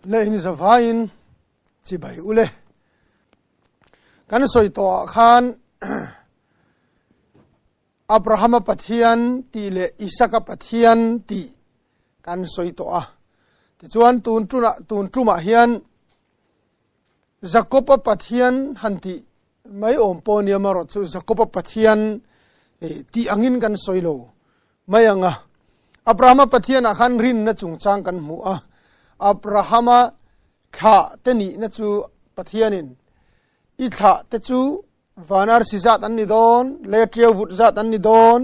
Le in zavaiin chibai ule. Kan sawi tawh ah khan Abrahama Pathian tih leh Isaka Pathian tih kan sawi tawh a. Tichuan tun tunah tun tumah hian Jakoba Pathian han tih mai awm pawh nia marawh chu Jakoba Pathian tih angin kan sawi lo mai ang a. Abrahama Pathianah khan rinna chungchang kan hmu a. Abrahama thlah te nihna chu Pathianin i thlah te chu van arsi zat an ni dawn, le tiau vut zat an ni dawn,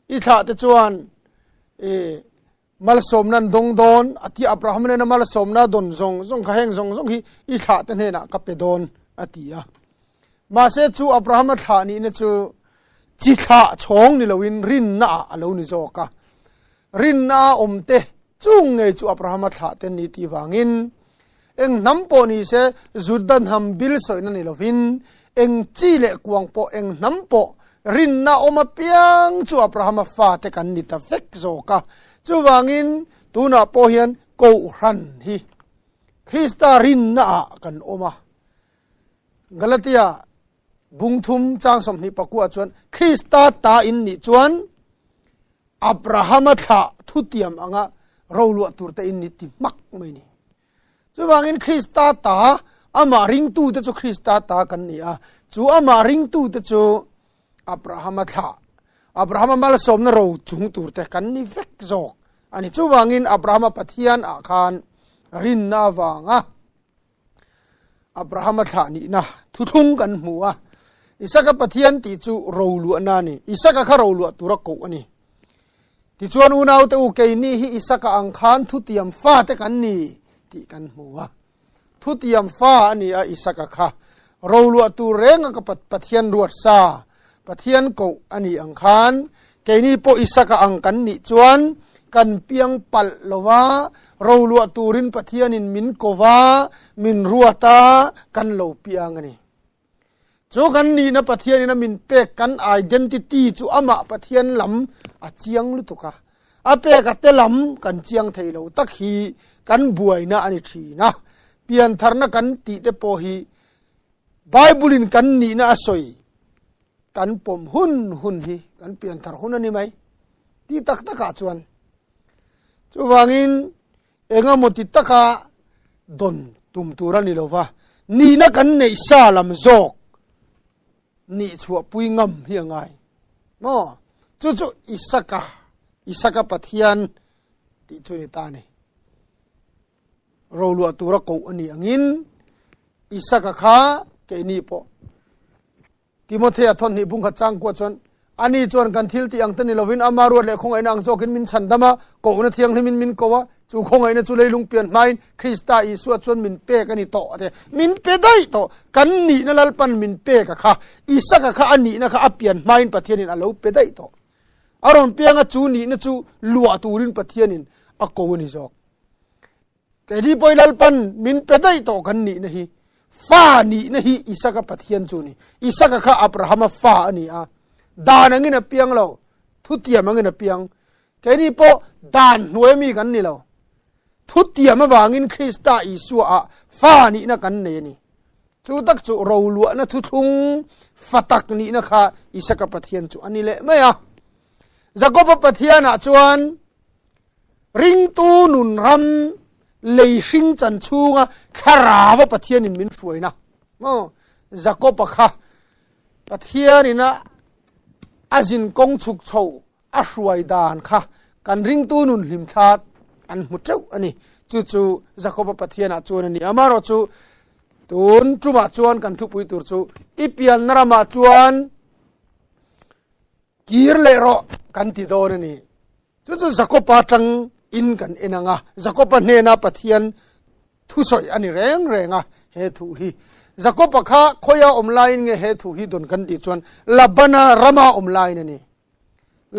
i thlah te chuan i malsawmna an dawng dawn a ti Abraham nena malsawmna dawn zawng zawng kha heng zawng zawng hi i thlah te hnenah ka pe dawn a ti a. Mahse chu Abrahama thlah nihna chu chi thlah chhawng ni loin rinna ah a lo ni zawk a. Rinna a awm te chung ngei chu Abrahama thlah te ni tih vangin eng hnam pawh ni se Juda hnam bil sawina ni lovin eng chi leh kuang pawh eng hnam pawh rinna awm apiang chu Abrahama fate kan ni ta vek zawk a. Chuvangin tunah pawh hian Kohhran hi Krista rinna ah kan awm a. Galatia bung thum chang 24 chuan Krista ta in nih chuan Abrahama thlah thutiam anga roluah tur te in ni ti hmak mai ni. Chuvangin Krista ta amah ringtu te chu Krista ta kan ni a, chu amah ringtu te chu Abrahama thlah Abrahama malsawmna ro chung tur te kan ni vek zawk ani. Chuvangin Abrahama Pathian ah khan rinna avanga Abrahama thlah nihna thuthlung kan hmu a. Isaka Pathian tih chu roluahna a ni. Isaka kha roluah tura koh a ni. Tichuan unaute u keini hi Isaka ang khan thutiam fate kan ni tih kan hmu a. Thutiam fa a ni a Isaka kha roluah tur renga ka Pathian ruat sa Pathian koh a nih ang khan keini pawh Isaka ang kan nih chuan kan piang palh lova roluah turin Pathianin min kova min ruat a kan lo piang a ni. Chu kan nihna Pathianin a min pek kan identity chu amah Pathian lam a chiang lutuk a. A pek a te lam kan chiang thei lo tak hi kan buaina a ni thin a. Piantharna kan tih te pawh hi Bible in kan nihna a sawi kan pawm hun hun hi kan pianthar hun a ni mai ti tak takah chuan chuvangin engemaw ti taka don tum tur a ni lova nihna kan neih sa lam zawk nih chhuah pui ngam hi a ngai maw chu chu Isaka Isaka Pathian tih chu ni ta ni. Roluah tura koh a nih angin Isaka kha keini pawh Timothea thawn hnih bungkhat changkua chuan ani chuan kan thil tih ang te ni lovin ama ruat leh khawngaihna ang zawkin min chhandam a, kohna thianghlimin min ko a, chu khawngaihna chu leilung pian hmain Krista Isua chuan min pek a ni tawh a ti. Min pe daih tawh. Kan nihna Lalpan min pek a kha. Isaka kha a nihna kha a pian hmain Pathianin a lo pe daih tawh. A rawn piang a, chu nihna chu luah turin Pathianin a ko a ni zawk. Keini pawh Lalpan min pe daih tawh kan nihna hi fa nihna hi Isaka Pathian chu ni. Isaka kha Abrahama fa a ni a, dan angin a piang lo, thutiam angin a piang. Keini pawh dan hnuai mi kan ni lo, thutiam avangin Krista Isua ah fa nihna kan nei a ni. Chu tak chu roluahna thuthlung fatak nihna kha Isaka Pathian chu a ni leh mai a. Jakoba Pathianah chuan Ringtu nun ram lei hring chan chhunga thlarau a Pathianin min hruaina maw Jakob-a kha Pathianin a a zin kawng chhuk chho a hruai dan kha kan ringtu nun hlim thla an hmu teuh a ni. Chu chu Jakob-a Pathianah chuan a ni. Amaherawh chu tun tumah chuan kan thupui tur chu i pianna ramah chuan kir leh rawh kan ti dawn a ni. Chu chu Jakoba tang in kan en ang a, Jakoba hnena Pathian thusawi a ni reng reng a he thu hi. Jakoba kha khawia awm laiin nge he thu hi dawn kan tih chuan Labana rama awm laiin a ni.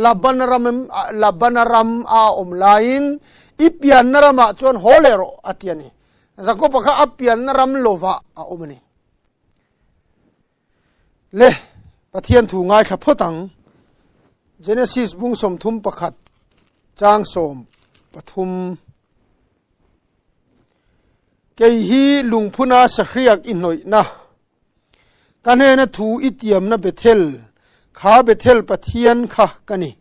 Labana ram Labana ram a awm laiin i pianna ramah chuan haw leh rawh a ti a ni. Jakoba kha a pianna ram lovah a awm a ni. Le, Pathian thu ngaithla phawt ang. Genesis bung 31 chang 13. Kei hi lungphuna sahriak i hnawihna, ka hnena thu i tiamna Bethel, kha Bethel Pathian kha ka ni.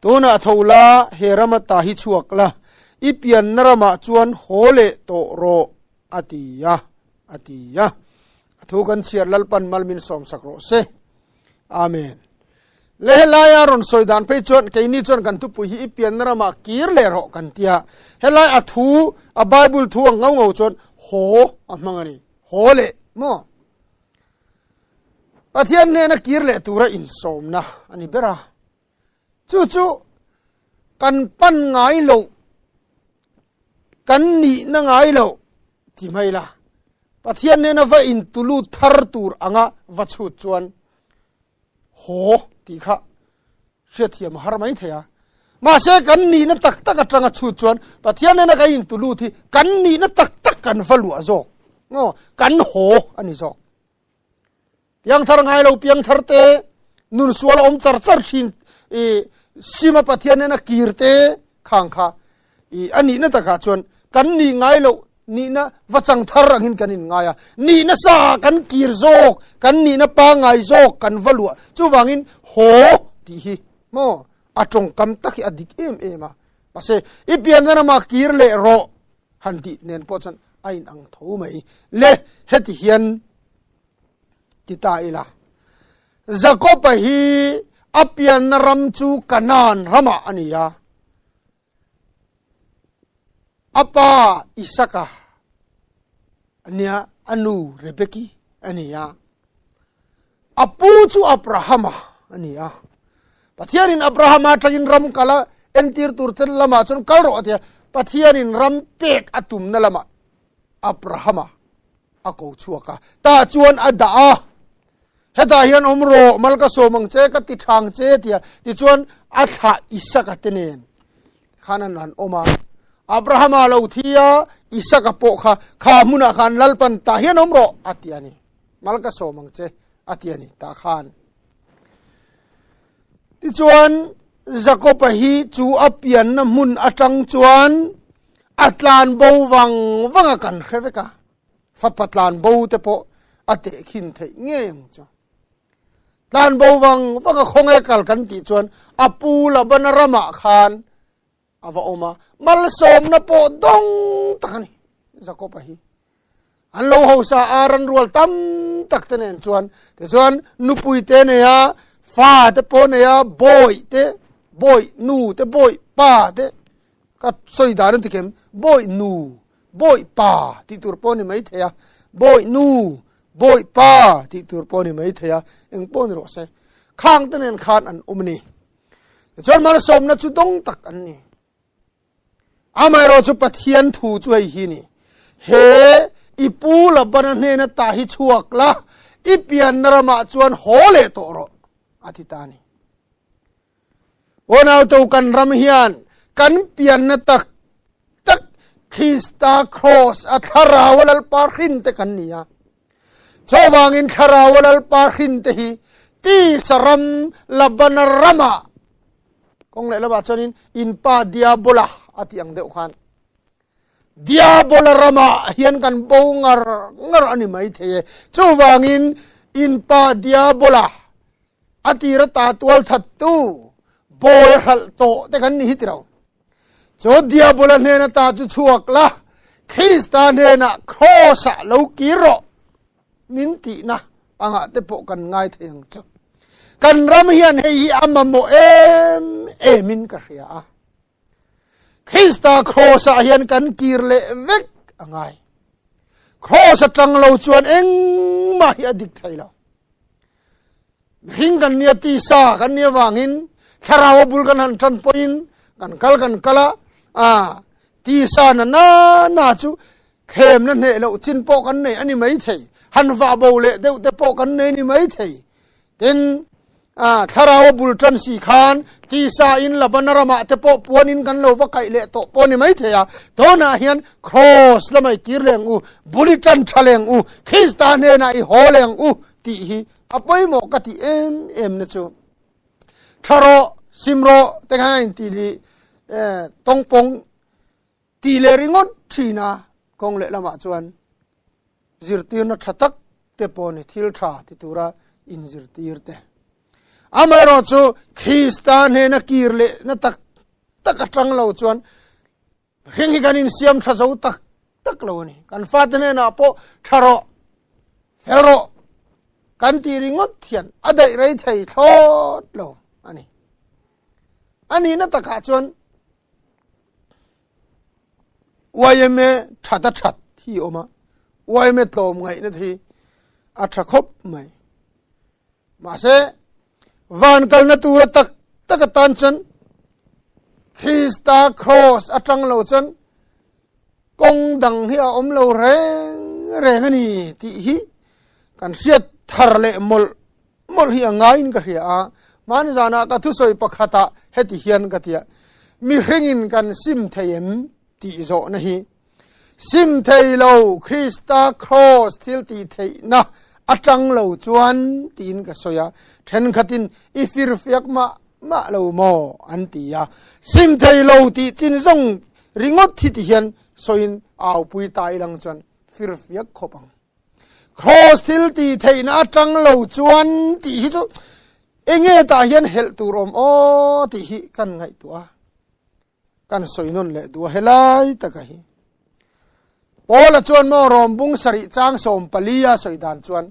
Tunah tho la, he rama ta hi chhuak la, i pianna ramah chuan haw leh tawh rawh, a ti a, a ti a. A thu kan chhiar Lalpan mal min sawmsak rawh se. Amen. Le helaia rawn sawi dan phei chuan keini chuan kan thupui hi i pianna ramah kir leh rawh kan tia. Helai a thu a Bible thu ang ngau ngau chuan haw a hmang a ni. Haw leh maw? Pathian hnena kir leh tura insawmna a ni ber a. Chu chu kan pan ngai loh, kan nihna ngai loh ti mai la. Pathian nena va intulu thar tur anga va chhut chuan haw tih kha hriatthiam a har mai thei a. Mahse kan nihna tak tak atanga chhut chuan Pathian nena kan intulut hi kan nihna tak tak kan va luah zawk. Maw? Kan haw a ni zawk. Piangthar ngai lo piangthar te, nun sual a awm char char thin i sima Pathian nena kir te khang kha i a nihna takah chuan kan nih ngai loh nihna va chang thar angin kan in ngai a, nihna sa kan kir zawk, kan nihna pangngai zawk kan va luah. Chuvangin haw tih hi maw a tawngkam tak hi a dik em em a. Mahse i pianna ramah kir leh rawh han tih nen pawh chuan a inang tho mai. Le heti hian ti ta ila. Jakob-a hi a pianna ram chu Kanaan ramah a ni a. A pa Isaka a nia, a nu Rebeki a ni a. A pu chu Abrahama a ni a. Pathianin Abrahama atangin ram kal a entir tur te lamah chuan kal rawh a ti a. Pathianin ram pek a tumna lamah Abrahama a ko chhuak a, tah chuan a dah a, hetah hian awm rawh, mal ka sawm ang che, ka ti thang che tia, tichuan a thlah Isaka te nen khan an han awm a. Abrahama lo thi a, Isaka pawh kha kha hmunah khan Lalpan tah hian awm rawh a ti a ni, mal ka sawm ang che a ti a ni tah khan. Tichuan Jakoba hi chu a pianna hmun atang chuan a tlan bo vang vang a kan hre vek a, fapa tlan bo te pawh a tehkhin theih ngei ang chu. Tlan bo vang vang a khawnge kal kan tih chuan a pu Labana ramah khan a va awm a, malsawmna pawh dawng tak a ni Jakob-a hi. An lo hausa a ran rual tam tak te nen chuan tichuan nupui te nei a, fa te pawh nei a, bawi te, bawi nu te, bawi pa te, ka sawi dan an ti kem, bawi nu, bawi pa tih tur pawh a ni maithei a, bawi nu, bawi pa tih tur pawh a ni maithei a, eng pawh ni rawh se, khang te nen khan an awm a ni. Tichuan malsawmna chu dawng tak an ni. Amaherawh chu Pathian thu chu hei hi ni, He i pu Labana hnena ta hi chhuak la, i pianna ramah chuan haw leh tawh rawh, a ti ta a ni. Unautu kan ram hian kan pianna tak tak Krista Kraws a Thlarau a Lalpa hrin te kan ni a. Chuvangin Thlarau a Lalpa hrin te hi tisa ram Labana ramah kawng leh lamah chuanin in pa Diabola a tih ang deuh khan Diabola ramah hian kan bo ngar ngar a ni mai thei e. Chuvangin in pa Diabola a tira ta tual thattu bawi hralh tawh te kan ni hi ti lo. Chu Diabola hnena ta chu chhuak la, Krista hnenah kraws-ah lo kir rawh min tihna angah te pawh kan ngai thei ang chu. Kan ram hian hei hi a mamawh em emin ka hria a. Krista kraws-ah hian kan kir leh vek a ngai. Kraws atang lo chuan engmah hi a dik thei lo. Mihring kan nia tisa kan nia vangin thlarau a bul kan han tan pawhin kan kal kan kal a, a tisa na na na chu thlemna hneh loh chin pawh kan nei a ni mai thei, han vah bo leh deuh te pawh kan nei ni mai thei. Tin, a thlarau a bul tan si khan tisa in Labana ramah te pawh puanin kan lo va kaih leh tawh pawh ni mai thei a. Tunah hian Kraws lamah i kir leng u, bul i tan tha leng u, Krista hnenah i haw leng u tih hi a pawimawh ka tih em em na chu tha rawh sim rawh te khan a inti li tawngpawng ti leh ringawt thin a kawng leh lamah chuan. zirtirna tha tak te pawh ni thil tha ti tura inzirtir te. Amaherawhchu Krista hnena kir leh na tak tak atang lo chuan Hring hi kan insiam tha zo tak tak lo a ni. Kan fate hnenah pawh tha rawh, fel rawh kan ti ringawt hian a daih rei thei thlawt lo a ni. A nihna takah chuan YMA that a that hi awm a, YMA tlawm ngaihna hi a tha khawp mai. Mahse, van kalna tura tak tak atan chuan Krista cross atang lo chuan kawng dang hi a awm lo reng reng a ni tih hi kan hriat thar leh mawlh mawlh hi a ngaiin ka hria a. Hmani zanah ka thusawi pakhatah heti hian ka ti a, mihringin kan sim thei em tih zawhna hi Sim thei lo Krista Kraws thil tih theihna atang lo chuan tiin ka sawi a, thenkhatin i firfiak mah mah lo maw an ti a. Sim thei lo tih chin zawng ringawt hi ti hian sawiin aupui ta ilang chuan firfiak khawp ang. Kraws thil tih theihna atang lo chuan tih hi chu enge tah hian helh tur awm aw tih hi kan ngaihtuah a. Kan sawi nawn leh duh a helai taka hi. Paula chuan maw Rom bung sarih chang 14 a sawi dan chuan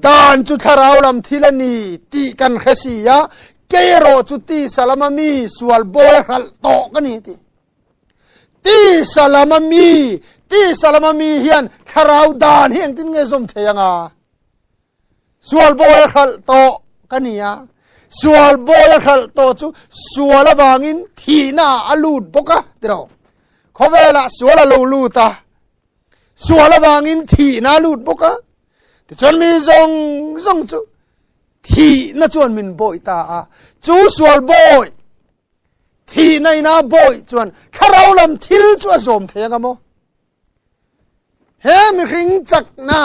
dan chu thlarau lam thil a ni tih kan hre si a, kei erawh chu tisa lama mi sual bawi hralh tawh ka ni ti. Tisa lama mi, tisa lama mi hian thlarau dan hi engtin nge zawm thei anga? Sual bawi a hralh tawh ka ni a, sual bawi a hralh tawh chu sual avangin thihna ah a lut bawk a tiro. Khawvelah sual a lo lut a, sual avangin thihna a lut bawk a, tichuan mi zawng zawng chu thihna chuan min bawi ta a, chu sual bawi thihna ina bawi chuan thlarau lam thil chu a zawm thei anga maw? He mihring chakna,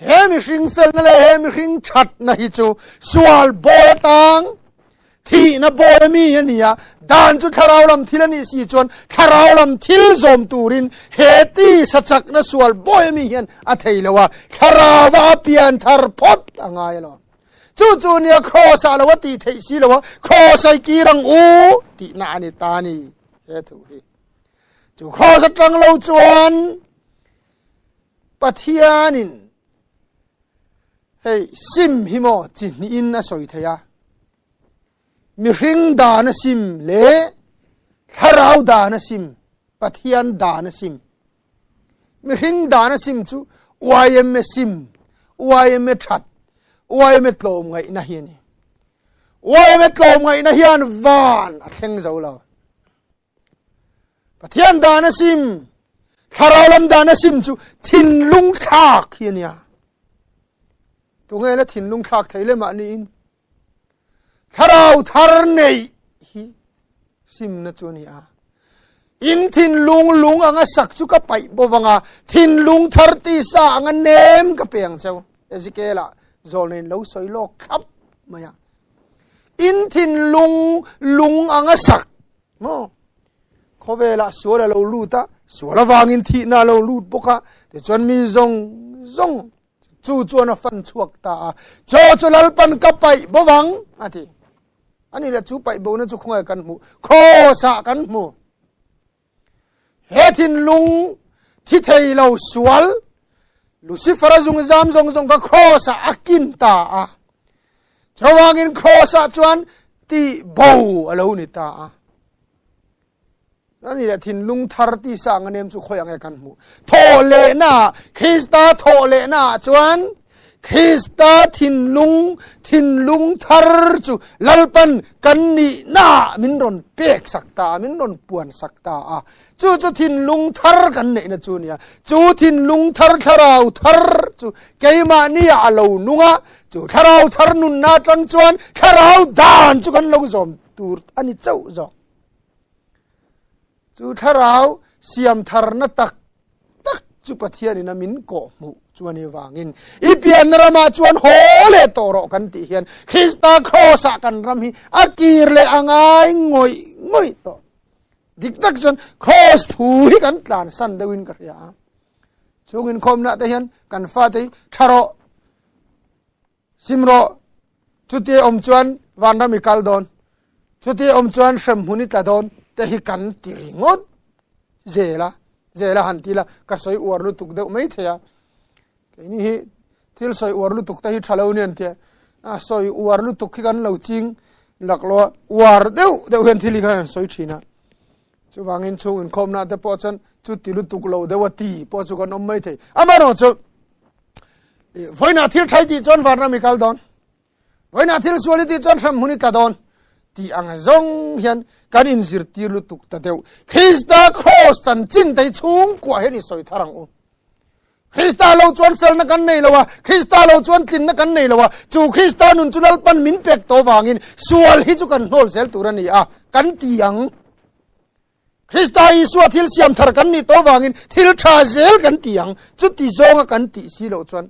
he mihring felna leh he mihring thatna hi chu sual bawi atang thihna bawi mi a ni a, dan chu thlarau lam thil a nih si chuan thlarau lam thil zawm turin he tisa chakna sual bawi mi hian a thei lo a, thlarau a pian thar phawt a ngai alawm. Chu chu nia cross ah lo a tih theih si lo a, cross ai kir ang u tihna a ni ta a ni he thu hi. Chu cross atang lo chuan Pathianin hei sim hi maw chi hnihin a sawi thei a, mihring dan a sim leh thlarau dan a sim, Pathian dan a sim. Mihring dan a sim chu YMA sim, YMA that, YMA tlawm ngaihna hi a ni. YMA tlawm ngaihna hian van a thleng zo lo. Pathian dan a sim, thlarau lam dan a sim chu thinlung thlak hi a nia. Tunge la thinlung thlak thei le mahni in. Thlarau thar nei hi simna chu a ni a. In thinlung lung anga sak chu ka paih bovanga thinlung thar tisa anga nem ka pe ang cheu. Ezekiel ah zawlnein lo sawi lawk thlap mai a. In thinlung lung anga sak Maw? Khawvelah sual a lo lut a, sual avangin thihna a lo lut bawk a, tichuan mi zawng zawng chu chuan a fan chhuak ta a, chaw chu Lalpan ka paih bo vang a ti. Ani leh chu paih bona chu khawngaih kan hmuh, Kraws-ah kan hmu. He thinlung thi thei lo sual Lucifer-a zungzam zawng zawng kha Kraws-ah a kin ta a. Chuvangin Kraws-ah chuan tih bo a lo ni ta a. Ani leh thinlung thar tisa anga nem chu khawi ang e kan hmuh. Thawh lehna Krista thawh lehna ah chuan Krista thinlung thinlung thar chu Lalpan kan nihna min rawn pek sak ta a, min rawn puan sak ta a. Chu chu thinlung thar kan neihna chu nia. Chu thinlung thar thlarau thar chu keimahni ah a lo nung a, chu thlarau thar nunna atang chuan thlarau dan chu kan lo zawm tur a ni chauh zawk. Chu thlarau siam tharna tak tak chu Pathianin a min kawh hmuh chu a ni vangin i pianna ramah chuan haw leh tawh rawh kan tih hian Krista Kraws ah kan ram hi a kir leh a ngai ngawih ngawih tawh. Dik tak chuan Kraws thu hi kan tlansan deuhin ka hria a. Chhung inkhawmna te hian kan fate hi tha rawh, sim rawh, chutia awm chuan vanram i kal dawn, chutia awm chuan hremhmun i tla dawn te hi kan ti ringawt zel a, zel a han ti la ka sawi uar lutuk deuh mai thei a. Keini hi thil sawi uar lutuk te hi tha lo nia an tia, a sawi uar lutuk hi kan lo ching laklawh a, uar deuh deuh hian thil hi khan an sawi thin a. Chuvangin chhung inkhawmna te pawh chuan chu ti lutuk lo deuh a ti pawh chu kan awm mai thei. Amaherawhchu vawiinah thil thai tih chuan vanram i kal dawn, vawiinah thil sual i tih chuan hrem hmun i tla dawn tih ang zawng hian kan inzirtir lutuk ta deuh. Krista kraws chanchin te hi chhungkuah hian i sawi thar ang u. Krista lo chuan felna kan nei lo a, Krista lo chuan tlinna kan nei lo a, chu Krista nun chu Lalpan min pek tawh vangin sual hi chu kan hnawl zel tur a ni a, kan ti ang. Krista Isua thil siam thar kan nih tawh vangin thil tha zel kan ti ang, chuti zawnga kan tih si loh chuan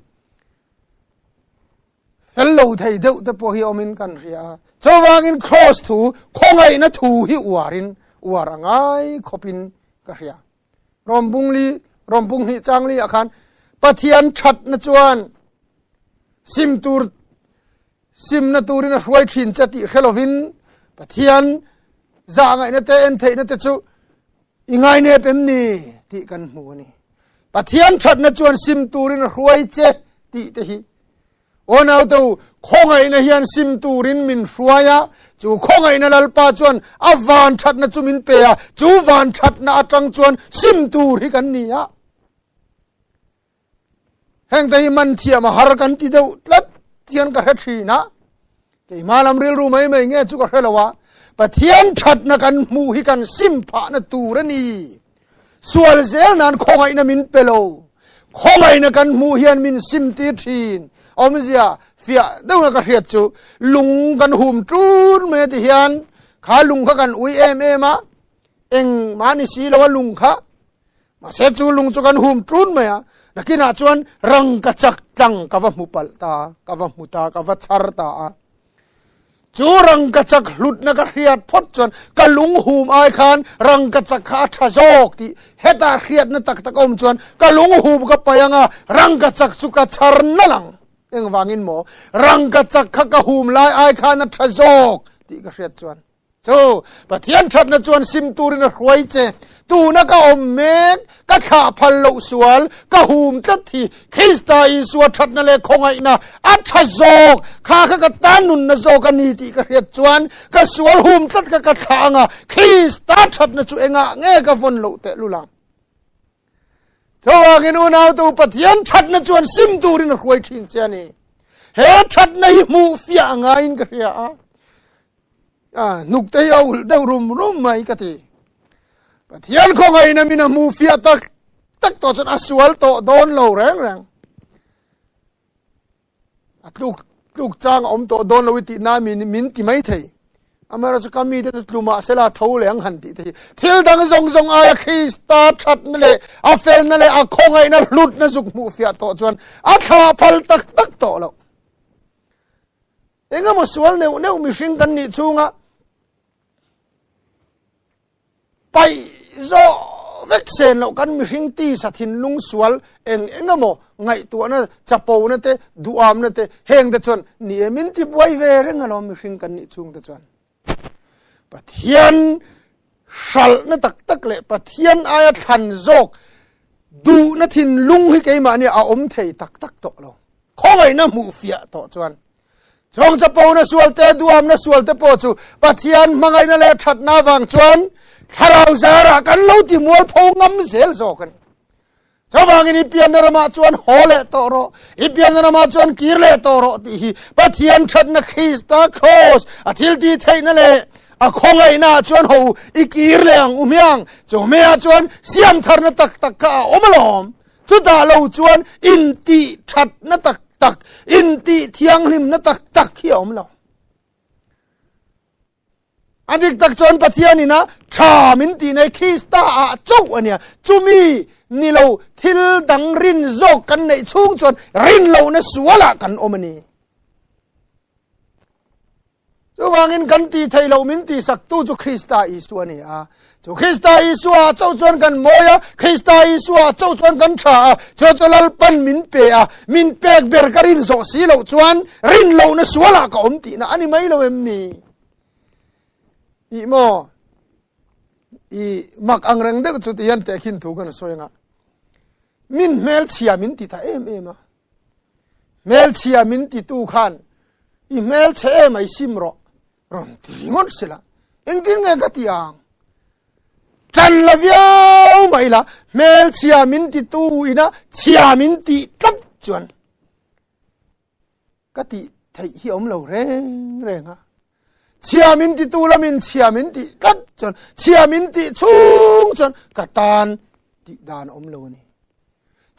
fel lo thei deuh te pawh hi awmin kan hria a. Chuvangin Kraws thu, khawngaihna thu hi uarin uar a ngai khawpin ka hria. Rom bung li, Rom bung hnih chang li ah khan Pathian thatna chuan sim tur simna turin a hruai thin che tih hre lovin Pathian zah ngaihna te en theihna te chu i ngai nep em ni tih kan hmu a ni. Pathian thatna chuan sim turin a hruai che tih te hi Aw naute u, khawngaihna hian sim turin min hruai a, chu khawngaihna Lalpa chuan a van thatna chu min pe a, chu van thatna atang chuan sim tur hi kan ni a. Hengte hi man thiam a har kan ti deuh tlat hian ka hre thin a, keimah lam rilru mai mai nge chu ka hre lo a, Pathian thatna kan hmuh hi kan sim phahna tur a ni. Sual zel nan khawngaihna min pe lo. Khawngaihna kan hmuh hian min sim tir thin. Awmzia fiah deuhna ka hriat chu lung kan hum tun mai a ti hian kha lung kha kan ui em em a, engmah ni si lo a lung kha. Mahse chu lung chu kan hum tun mai a, nakinah chuan rangkachak tlang ka va hmu palh ta, ka va hmu ta, ka va chhar ta a. Chu rangkachak hlutna ka hriat phawt chuan ka lunghum ai khan rangkachak kha a tha zawk tih hetah hriatna tak tak a awm chuan ka lunghum ka paih ang a, rangkachak chu ka chhar nalh ang. Engvangin maw? Rangkachak kha ka hum lai ai khan a tha zawk tih ka hriat chuan. Chu Pathian thatna chuan sim turin a hruai che. Tuna ka awm mek, ka thlah phal loh sual, ka hum tlat hi Krista Isua thatna leh khawngaihna a tha zawk, kha kha ka tan nunna zawk a ni tih ka hriat chuan ka sual hum tlat kha ka thlah ang a, Krista thatna chu engah nge ka vawn loh tehlul ang? Chuvangin unautu Pathian thatna chuan sim turin a hruai thin che a ni. He thatna hi hmuh fiah a ngaiin ka hria a. A hnuk te hi a ulh deuh rum rum mai ka ti. Pathian khawngaihna min a hmuh fiah tak tak tawh chuan a sual tawh dawn lo reng reng. A tluk tluk chang a awm tawh dawn lo i tih na min min ti mai thei. Amaherawhchu ka mite chu tlu mah sela tho leh ang han tih te hi thil dang zawng zawng aia Krista thatna leh a felna leh a khawngaihna hlutna zuk hmuh fiah tawh chuan a thlah phal tak tak tawh loh. Engemaw sual neuh neuh mihring kan nih chhunga paih zawh vek sen loh kan mihring tisa thinlung sual eng eng emaw ngaihtuahna chapona te duhamna te heng te chuan ni e min tibuai ve reng alawm mihring kan nih chhung te chuan Pathian hralhna tak tak leh Pathian aia thlan zawk duhna thinlung hi keimahni a awm thei tak tak tawh lo khawngaihna hmuh fiah tawh chuan Chawng chapona sual te, duamna sual te pawh chu Pathian hmangaihna leh thatna avang chuan thlarau zarah kan lo ti mualpho ngam zel zawk a ni. Chuvangin i pianna ramah chuan haw leh tawh rawh, i pianna ramah chuan kir leh tawh rawh tih hi Pathian thatna Krista kraws a thil tih theihna leh a khawngaihna ah chuan ho i kir leh ang u hmiang. Chu hmeiah chuan siamtharna tak tak kha a awm alawm. Chutah lo chuan intih thatna tak tak, intih thianghlimna tak tak hi a awm lo. A dik tak chuan Pathian ina tha min tih nei Krista ah chauh a nia. Chumi ni lo thil dang rin zawk kan neih chhung chuan rin lohna sualah kan awm a ni. Chuvangin kan tih theih loh min tihsaktu chu Krista Isua a ni a. Chu Krista Isua chauh chuan kan mawi a, Krista Isua chauh chuan kan tha a, chu chu Lalpan min pe a, min pek ber ka rin zawh si loh chuan rin lohna sualah ka awm tihna a ni mai lo em ni? Ih maw? I mak ang reng deuh chu ti hian tehkhin thu kan sawi anga. Min hmelchhia min ti ta em em a. Hmelchhia min titu khan i hmelchhe em ai sim rawh rawn ti ringawt sela engtin nge ka ti ang ṭan la viau mai la hmelchhia min titu ina chhia min tih tlat chuan ka tih theih hi awm lo reng reng a chhia min titu lamin chhia min tih tlat chuan chhia min tih chhung chuan ka tan tih dan awm lo a ni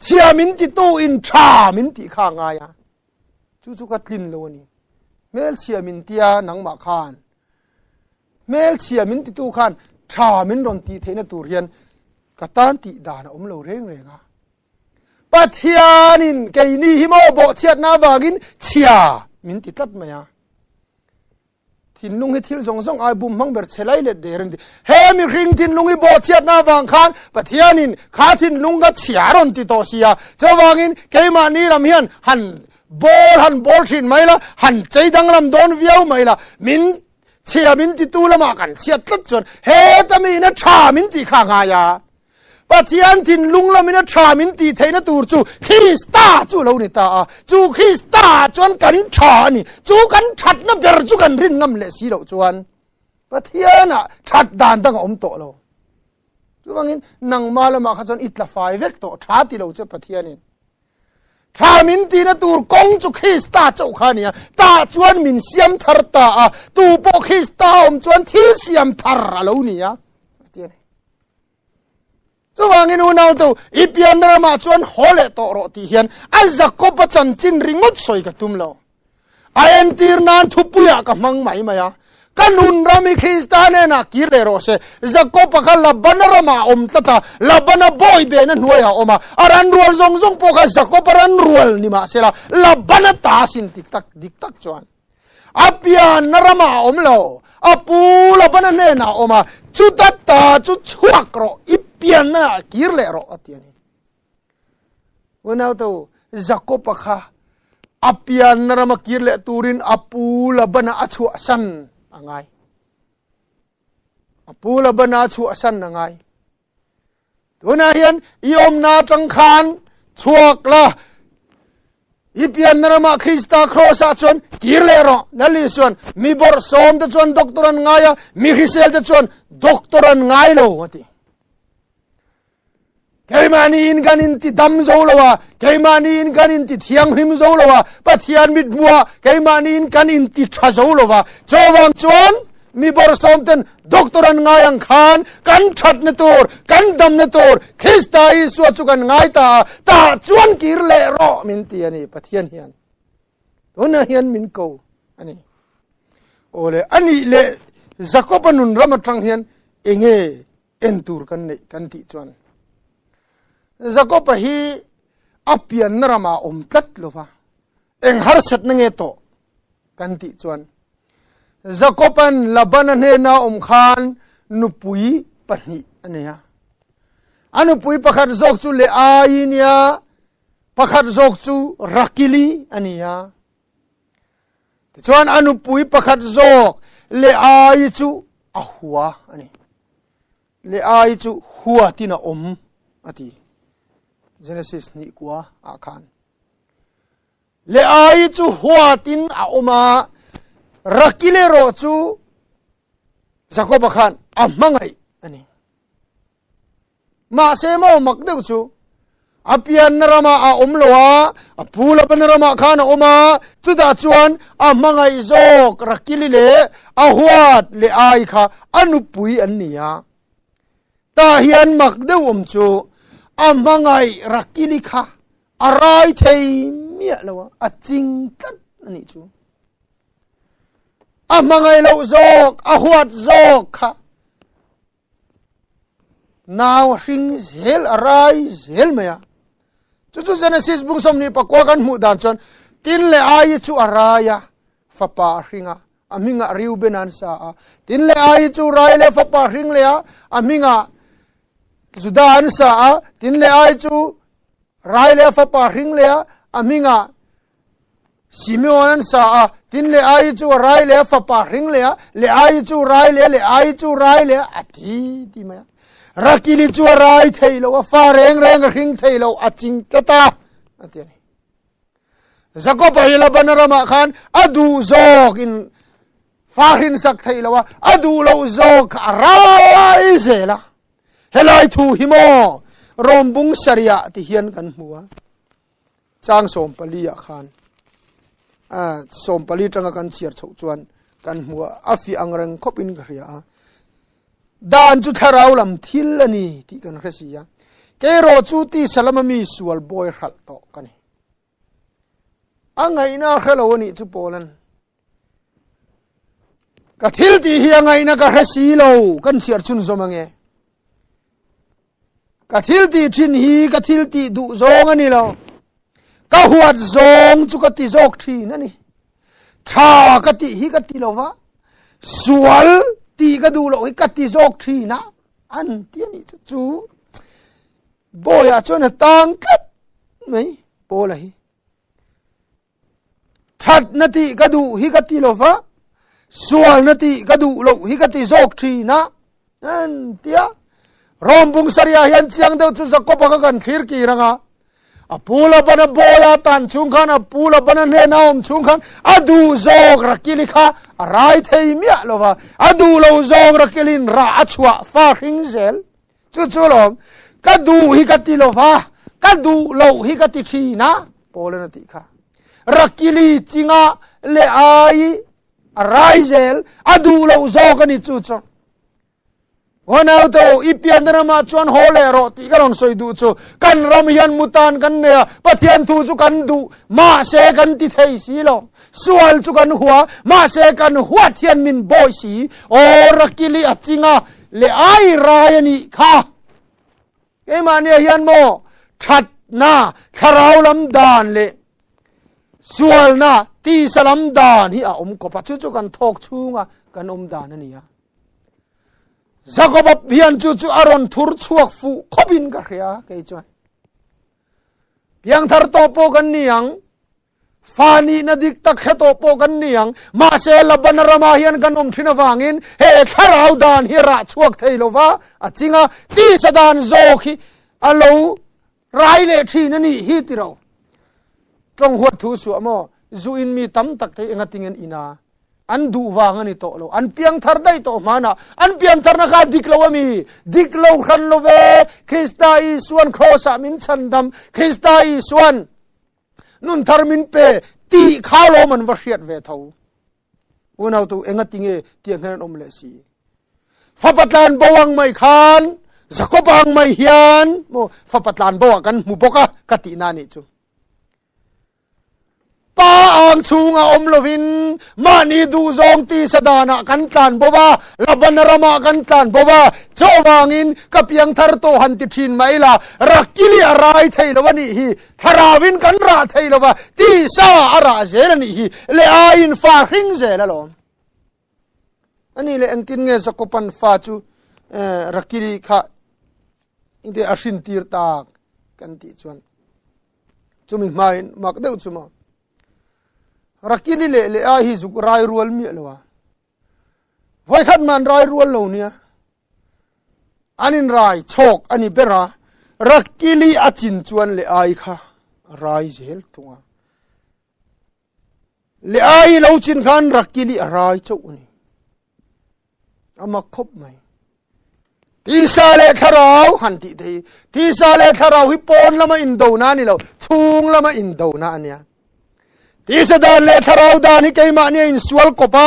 Chhia min titu in tha min tih kha ngai a, chu chu ka tlin lo a ni. Hmelchhia min tia nangmah khan, hmelchhia min titu khan tha min rawn tih theihna tur hian ka tan tih dan a awm lo reng reng a. Pathianin keini hi maw bawhchhiatna avangin chhia min ti tlat mai a. Thinlung hi thil zawng zawng ai bum hmang ber che lai let der an ti. He mihring thinlung hi bawhchhiatna avang khan Pathianin kha thinlung ka chhia rawn ti tawh sia. Chuvangin keimahni lam hian han bawl han bawl thin mai la, han chei danglam dawn viau mai la, min chhia min titu lamah kan chhiat tlat chuan heta miin a tha min tih kha a ngai a. Pathian thinlung lamin a tha min tih theihna tur chu Krista chu lo ni ta a, chu Krista chuan kan tha a ni. Chu kan thatna ber chu kan rin ngam leh si loh chuan Pathianah that dan dang a awm tawh lo. Chuvangin nangma lamah kha chuan i tla fai vek tawh, tha ti lo che Pathianin. Tha min tihna tur kawng chu Krista chauh kha a ni a, tah chuan min siam thar ta a, tu pawh Krista awm chuan thil siam thar a lo ni a, a ti a ni. Chuvangin unautu, i pianna ramah chuan haw leh tawh rawh tih hian a Jakob-a chanchin ringawt sawi ka tum lo. A entir nan thupuiah ka hmang mai mai a. Ka nun ram hi Krista hnenah kir leh rawh se. Jakob-a kha Labana ramah a awm tlat a, Labana bawi behna hnuaiah a awm a. A ran rual zawng zawng pawh kha Jakob-a ran rual ni mah sela, Labana ta sin tik tak dik tak chuan. A pianna ramah a awm lo, a pu Labana hnenah a awm a, chuta ta chu chhuak rawh, i pianna ah kir leh rawh a ti a ni. Unautu, Jakob-a kha a pianna rama kir leh turin a pu Labana a chhuahsan a ngai. A pu Labana a chhuahsan a ngai. Tunah hian i awmna atang khan chhuak la, i pianna ramah Krista Kross-ah chuan kir leh rawh. Lal Isuan, Mi bawrhsawm te chuan doctor an ngai a, mi hrisel te chuan doctor an ngai lo, a ti. Keimahni in kan inti dam zo lo a, keimahni in kan inti thianghlim zo lo a, Pathian mithmuah keimahni in kan inti tha zo lo va. Chuvang chuan Mi bawrhsawm ten doctor an ngai ang khan kan thatna tur, kan damna tur Krista Isua chu kan ngai ta a, tah chuan kir leh rawh min ti a ni Pathian hian. Tunah hian min ko a ni. Awle a nih leh Jakob-a nun ram atang hian enge en tur kan neih kan tih chuan Jakob-a hi a pianna ramah awm tlat lova eng harsatna nge tawh kan tih chuan Jakoban Labana hnena awm khan nupui pahnih a nei a. A nupui pakhat zawk chu Leai nia, pakhat zawk chu Rakili a ni a. Tichuan a nupui pakhat zawk Leai chu a hua a ni. Leai chu huatin a awm a ti. Genesis hnih kua ah khan. Leai chu huatin a awm a, Rakil erawh chu Jakoba khan a hmangaih a ni. Mahse maw mak deuh chu a pianna ramah a awm lo a, a pu Labana ramah khan a awm a, chutah chuan a hmangaih zawk Rakili leh a huat Leai kha a nupui an ni a. Tah hian mak deuh awm chu a hmangaih Rakili kha A rai thei miah lo a, a ching tlat a nih chu. A hmangaih loh zawk, a huat zawk kha nau a hring zel, a rai zel mai a. Chu chu Genesis bung 24 kan hmuh dan chuan tin leh ai chu a rai a, fapa a hring a. A hmingah Reuben an sa a. Tin Leaii chu rai leh fapa hring leh a, a hmingah Judah an sa a. Tin Leaii chu rai leh fapa hring leh a, a hmingah Simeon an sa a. Tin Leaii chu rai leh fapa hring leh a, Leaii chu rai leh, Leaii chu rai leh a ti ti mai a. Rakili chu a rai thei lo, a fa reng reng a hring thei lo, a ching tlat a, a ti a ni. Jakob-a hi Labana ramah khan a duh zawk in fa hrin sak theih lo a, a duh loh zawk kha a rai zel a. Helai thu hi maw Rom bung sariah ti hian kan hmu a. Chang 14 ah khan 14 tanga kan chhiar chhoh chuan kan hmu a, a fiah ang reng khawp in ka hria a. Dan chu thlarau lam thil a ni tih kan hre si a. Kerawh chu tisa lama mi sual bawi hralh tawh ka ni. A ngaihna a hre lo a nih chu Paulan. Ka thil tih hi a ngaihna ka hre si lo kan chhiar chhun zawm ange. Ka thil tih thin hi ka thil tih duh zawng a ni lo. Ka huat zawng chu ka ti zawk thin a ni. Tha ka tih hi ka ti lo va, sual tih ka duh loh hi ka ti zawk thin a, an ti a nih chu. Chu bawiah chuan a tang tlat mai Paula hi. Thatna tih ka duh hi ka ti lo va, sualna tih ka duh loh hi ka ti zawk thin a, an ti a. Rom bung saria hian chiang deuh chu Jakob-a kha kan thlir kir ang a. A pu Labana bawla tan chhung khan, a pu Labana hnena awm chhung khan a duh zawk Rakili kha a rai thei miah lo va, a duh lo zawk Rakilin rah a chhuah fa hring zel. Chu chu lawm, ka duh hi ka ti lo va, ka duh loh hi ka ti thin a, Paulan a tih kha. Rakili chinga leh ai a rai zel, a duh loh zawk a ni chu chu. Honauto, i pianna ramah chuan haw leh rawh tih ka rawn sawi duh chu, kan ram hian mutan kan nei a, Pathian thu chu kan duh, mahse kan ti thei si lo. Sual chu kan hua, mahse kan huat hian min bawi si. Aw Rakili a chinga leh ai rai a nih kha. Keimahnia hian maw thatna thlarau lam dan leh sualna tisa lam dan hi a awm kawp a, chu chu kan thawk chhunga kan awm dan a ni a. Jakob hian chu chu a rawn thur chhuak fuh khawpin ka hria kei chuan. Piangthar tawh pawh kan ni ang, Fa nihna dik tak hre tawh pawh kan ni ang. Mahse, Labana ramah hian kan awm thin avangin he thlarau dan hi rah chhuak thei lo va, a ching a, tisa dan zawk hi a lo rai leh thin a nih hi ti ro. Tawng huat thu suah maw? Zu in mi tam tak te hi engatinge an in a? An duh vang a ni tawh lo. An piangthar daih tawh hmanah an piantharna kha a dik lo a mi? Dik lo hran lo ve. Krista Isuan Kraws-ah min chhandam. Krista Isuan Nun thar min pe tih kha lawm an va hriat ve tho. Unau tu enga tinge tiang hian an awm leh si. Fapa tlan bo ang mai khan Jakob ang mai hian mo fapa tlan bo ah kan hmu bawk a ka tih na nih chu. Pa ang chhunga awm lovin mahni duhzawng tisa danah kan tlan bo va, Labana ramah kan tlan bo va, chuvangin ka piangthar tawh han ti thin mai la, Rakili a rai thei lo a nih hi, Thlarauin kan rah thei lo va, tisa a rah zel a nih hi, leh aiin fa hring zel alawm. A nih leh engtin nge Jakoban fa chu Rakili kha engtin a hrin tir tak kan tih chuan chumi hmain mak deuh chu maw Rakili leh leh ai hi zuk rai rual miah lo a. Vawikhat man rai rual lo nia. An in rai chhawk a ni ber a, Rakili a chin chuan leh ai kha rai zel thung a. Leh ai lo chin khan Rakili a rai chauh a ni. A mak khawp mai. Tisa leh thlarau han tih te hi, tisa leh thlarau hi pawn lama indona a ni lo, chhung lama indona a nia. Tisa dan leh thlarau dan hi keimahni a insual kawp a,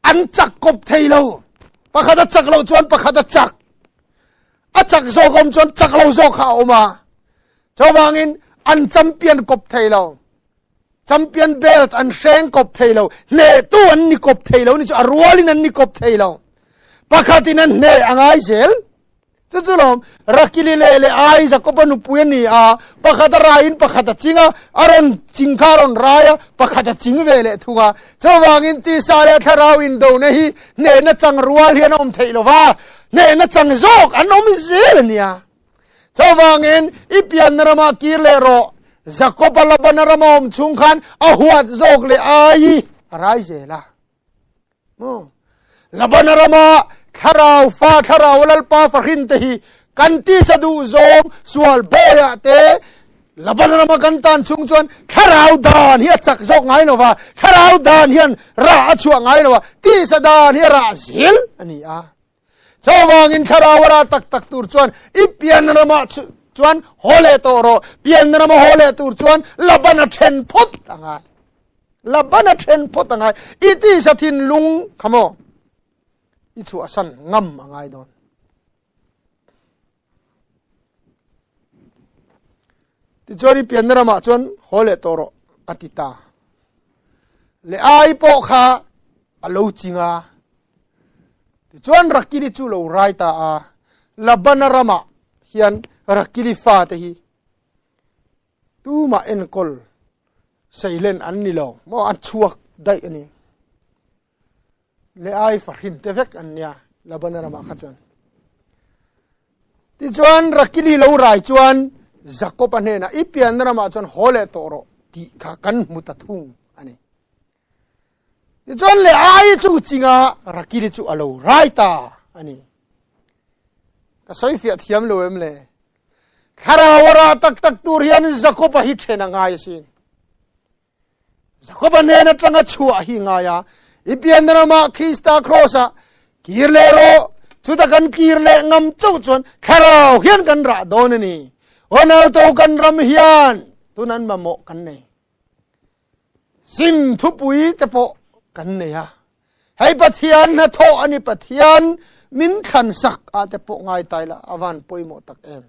an chak kawp thei lo. Pakhat a chak loh chuan pakhat a chak. A chak zawk awm chuan chak lo zawk kha a awm a. Chuvangin an champion kawp thei lo. Champion belt an hreng kawp thei lo. Hnehtu an ni kawp thei lo ni chu a rualin an ni kawp thei lo. Pakhatin an hneh a ngai zel. Chu chu lawm, Rakili leh leh ai Jakoba nupui a ni a, pakhat a raiin pakhat a ching a, a rawn ching kha a rawn rai a, pakhat a ching ve leh thung a. Chuvangin tisa leh thlarau indona hi hnehna chang rual hian a awm theih lo va, hnehna chang zawk an awm zel a nia. Chuvangin i pianna ramah kir leh rawh, Jakoba Labana rama awm chhung khan a huat zawk leh ai a rai zel a. Maw? Labana rama thlarau fa thlarau lalpa fahrin te hi kan tisa duh zawng sual bawiah te Labana rama kan tan chung chuan thlarau dan hi a chak zawk ngai lova, thlarau dan hian rah a chhuah ngai lova, tisa dan hi a rah zel a ni a. Chuvangin thlarau a rah tak tak tur chuan i pian ramah chuan haw leh tawh rawh. Pian rama haw leh tur chuan Labana then phawt a ngai. Labana then phawt a ngai. I tisa thinlung kha maw i chhuahsan ngam a ngai dawn. Tichuan i pianna ramah chuan haw leh tawh rawh a ti ta. Le ai pawh kha a lo ching a. Tichuan Rakili chu lo rai ta a. Labana ramah hian Rakili fate hi tumah enkawl seilen an ni lo maw an chhuak daih a ni. Le ai fahrin te vek an nia Labana ramah kha chuan. Tichuan Rakili lo rai chuan Jakob a hnenah i pianna ramah chuan haw leh tawh rawh tih kha kan hmu ta thung a ni. Tichuan le ai chu chinga Rakili chu a lo rai ta a ni. Ka sawi fiah thiam lo em le? Thlarau a rah tak tak tur hian Jakob a hi then a ngai asin. Jakoba hnen atanga chhuah hi ngai a, i pian ramah Krista kraws-ah kir leh rawh, chuta kan kir leh ngam chauh chuan thlarau hian kan rah dawn a ni. Ronaldo kan ram hian tun an mamawh kan nei. Sim thupui te pawh kan nei a. Hei Pathian hnathawh a ni Pathian min thlan sak ah te pawh ngai tai la a van pawimawh tak em.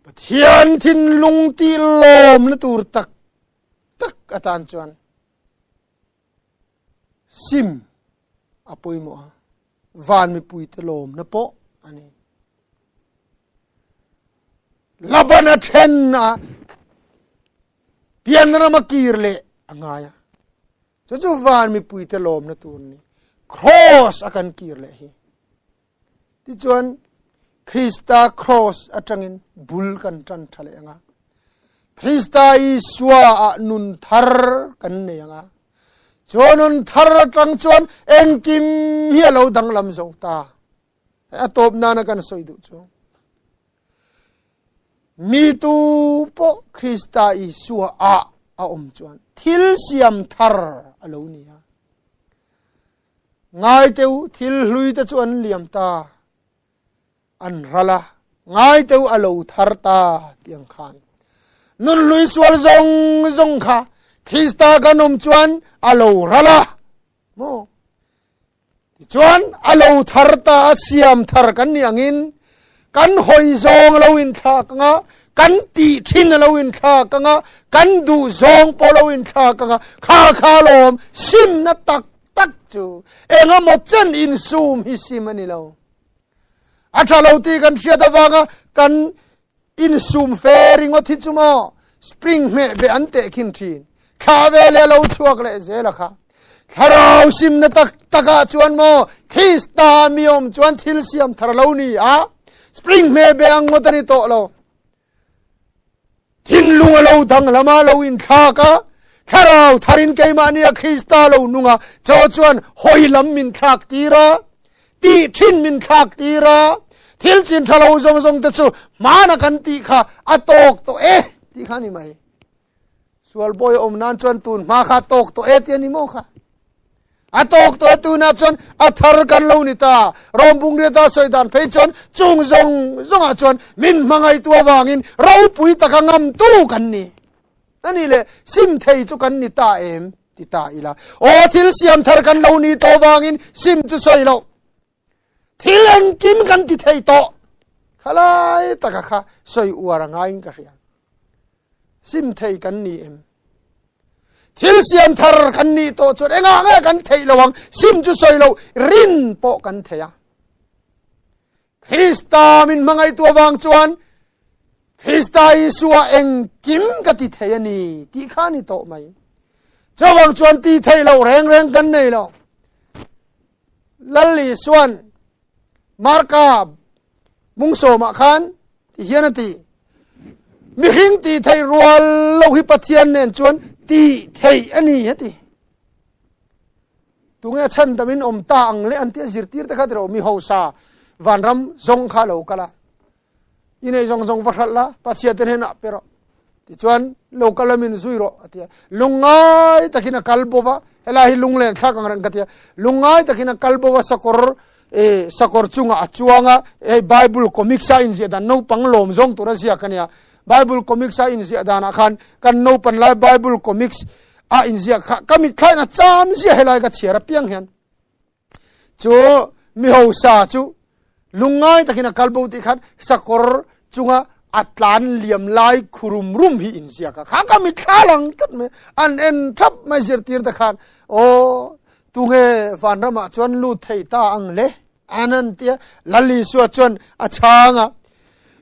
Pathian thinlung tih lawmna tur tak tak atan chuan sim a pawimawh a, van mipuite lawmna pawh a ni. Labana then a pian rama kir leh a ngai a, chu chu van mipuite lawmna tur ni. Cross a kan kir leh hi. Tichuan, Krista Kraws atangin bul kan tan tha leh anga. Krista Isua ah nun thar kan nei anga. Chu nun thar atang chuan engkim hi a lo danglam zo ta. A tawp nana kan sawi duh chu. Mi tu pawh Krista Isua ah a awm chuan thil siam thar a lo ni a. Ngai teh u, thil hlui te chu an liam ta, an ral a, ngai teh u a lo thar ta tih ang khan. Nun hlui sual zawng zawng kha Krista kan awm chuan a lo ral a, maw? Tichuan a lo thar ta a, siam thar kan nih angin kan hawi zawng a lo inthlak anga, kan tih thin a lo inthlak anga, kan duh zawng pawh a lo inthlak anga, kha kha lawm simna tak tak chu engemaw chen insum hi sim a ni lo. A tha lo tih kan hriat avanga kan Insum fe ringawt hi chu maw spring hmeh ve an teh khin thin. Thla ve leh lo chhuak leh zel a kha. Thlarau simna tak takah chuan maw Krista mi awm chuan thil siam thar lo ni a spring hmeh be ang ngawt a ni tawh lo. Thinlung a lo danglam a lo inthlak a thlarau tharin keimahni a Krista lo nung a chaw chuan hawi lam min thlak tir a tih thin min thlak tir a, thil chin tha lo zawng zawng te chu hmana kan tih kha a tawk tawh e tih kha ni mai. Sual bawi awm nan chuan tun hma kha tawk tawh e ti a ni maw kha. A tawk tawh e tunah chuan a thar kan lo ni ta. Rom bungriata sawi dan phei chuan chung zawng zawngah chuan min hmangaihtu avangin ropui taka ngamtu kan ni. Ani le sim thei chu kan ni ta em? Ti ta ila. Aw thil siam thar kan lo ni tawh vangin sim chu sawi loh. Thil engkim kan ti thei tawh. Khalai taka kha sawi uar a ngaiin ka hria. Sim thei kan ni em? Thil siam thar kan nih tawh chuan engah nge kan theih lo ang? Sim chu sawi loh, rin pawh kan thei a. Krista min hmangaihtu avang chuan Krista Isua engkim ka ti thei a ni tih kha ni tawh mai. Chuvang chuan ti thei lo reng reng kan nei lo. Lal Isuan Marka bungsawmah khan ti hian a ti. Mihring ti thei rual lo hi Pathian nen chuan ti thei a ni a ti. Tunge chhandamin awm ta ang le an tia zirtir te kha tiro mi hausa vanram zawng kha lo kal a i nei zawng zawng va hralh la Pathian te hnenah pe rawh tichuan lo kal amin zui rawh a tia lungngai takin a kal bova helai hi lunglen thlak ang reng ka tia lungngai takin a kal bova sakawr e sakawr chungah a chuang a hei bible comics a inziah dan naupang lawm zawng tura ziak ania bible comics a inziah danah khan kan naupan lai bible comics a inziak kha ka mitthla in a cham zia helai ka chhiar apiang hian chu mi hosa chu lungngai takin a kalbo ti khan sakawr chunga a tlan liam lai khurum rum hi inziak a kha ka mitthla lang tlat mai an en thap mai zirtir te khan o tunge vanramah chuan lut thei ta ang le An an tia Lal Isua chuan a chhang a,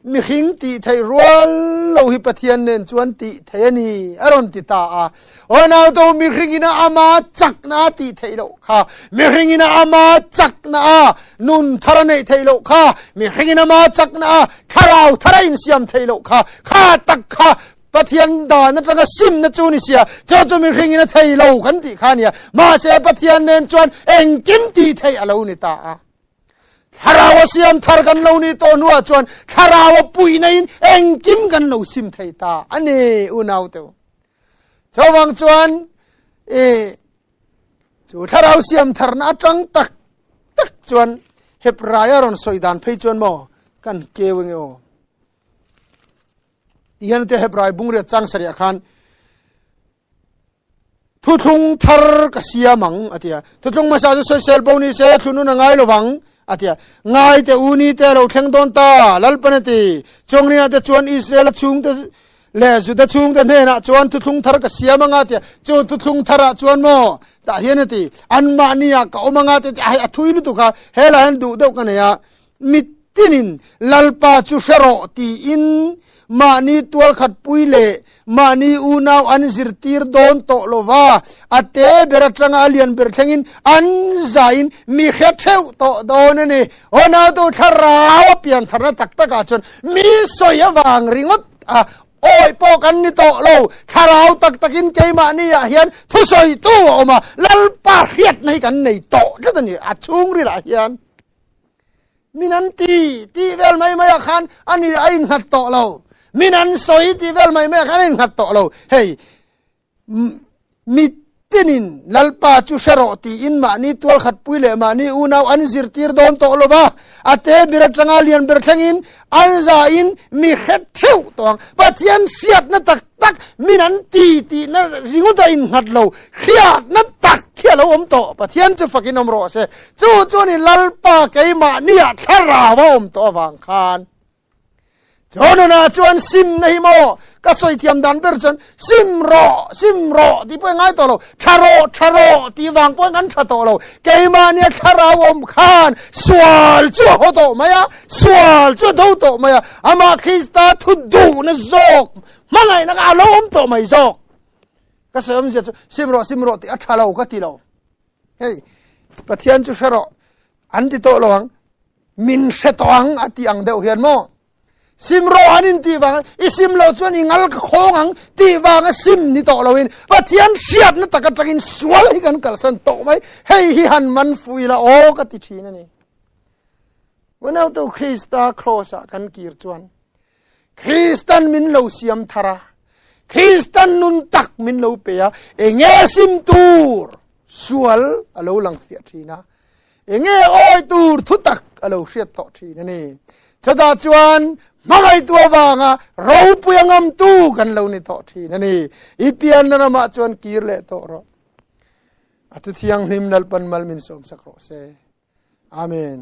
Mihring tih theih rual lo hi Pathian nen chuan tih theih a ni, a rawn ti ta a. Aw nauto, mihringin a ama chakna a tih theih loh kha, mihringin a ama chakna a nun thar a neih theih loh kha, mihringin ama chakna a thlarau thar a insiam theih loh kha, kha tak kha Pathian dan atanga simna chu ni sia, chu chu mihringin a thei lo kan tih kha nia. Mahse Pathian nen chuan engkim tih theih a lo ni ta a. Thlarau a siam thar kan lo ni tawh hnuah chuan thlarau a puihna in engkim kan lo sim thei ta a ni unau teu. Chuvang chuan e chu thlarau siam tharna atang tak tak chuan Hebraia rawn sawi dan phei chuan maw kan keu nge aw. Tihian te Hebrai bungriat chang sarih ah khan thuthlung thar ka siam ang a tia. Thuthlung hmasa chu sawisel bo ni se thlunun a ngai lovang a tia. Ngai te u ni te lo thleng dawn ta Lalpan a ti. Chawngnia te chuan Israel a chhungte leh Juda chhungte hnenah chuan thuthlung thar ka siam anga tia. Chu thuthlung tharah chuan maw tah hian a ti. Anmahni ah ka awm anga te ti. A thui lutuk a helai hian duh deuh ka nei a. Mitinin Lalpa chu hre rawh tiin mahni tualkhatpui leh mahni unau an zirtir dawn tawh lo va, a te ber atanga a lian ber thlengin an zain mi hre theuh tawh dawn a ni. Unautu thlarau a pian tharna tak takah chuan mi sawi avang ringawt a awi pawh kan ni tawh lo. Thlarau tak takin keimahni ah hian thusawitu a awm a, Lalpa hriatna hi kan nei tawh tlat a ni a chhungrilah hian. Min an ti tih vel mai mai ah khan a ni a innghat tawh lo. Min an sawi tih vel mai mai ah khan a innghat tawh lo. Hei, mitinin Lalpa chu hre rawh tiin mahni tualkhatpui leh mahni unau an zirtir dawn tawh lo va, a te ber atanga lian ber thlengin an zain mi hre theuh tawh ang. Pathian hriatna tak tak min an ti tihna ringawt a innghat lo, hriatna tak khi a lo awm tawh. Pathian chu fakin awm rawh se. Chu chuan i Lalpa keimahniah thlarau a awm tawh avang khan Jonona chuan simna hi maw ka sawi thiam dan ber chuan sim rawh sim rawh tih pawh ngai tawh lo tha rawh tha rawh tih vang pawh kan tha tawh lo keimahnia thlarau awm khan sual chu a haw tawh mai a sual chu a do tawh mai a amah Krista thu duhna zawk hmangaihna kha a lo awm tawh mai zawk ka sawi awmzia chu sim rawh sim rawh tih a tha lo ka ti lo hei Pathian chu hre rawh an ti tawh lo ang min hre tawh ang a ti ang deuh hian maw sim rawh an in tih vang i sim lo chuan i ngal ka khawng ang tih vanga sim ni tawh loin Pathian hriatna tak atangin sual hi kan kalsan tawh mai hei hi han man fu ila aw ka ti thin a ni unautu Krista cross ah kan kir chuan Kristan min lo siam thar a Kristan nun tak min lo pe a enge sim tur sual a lo lang fiah thin a enge awi tur thu tak a lo hriat tawh thin a ni chutah chuan hmangaihtu avanga ropui a ngamtu kan lo ni tawh thin a ni i pianna ramah chuan kir leh tawh rawh a thu thianghlim Lalpan mal min sawm sak rawh se amen.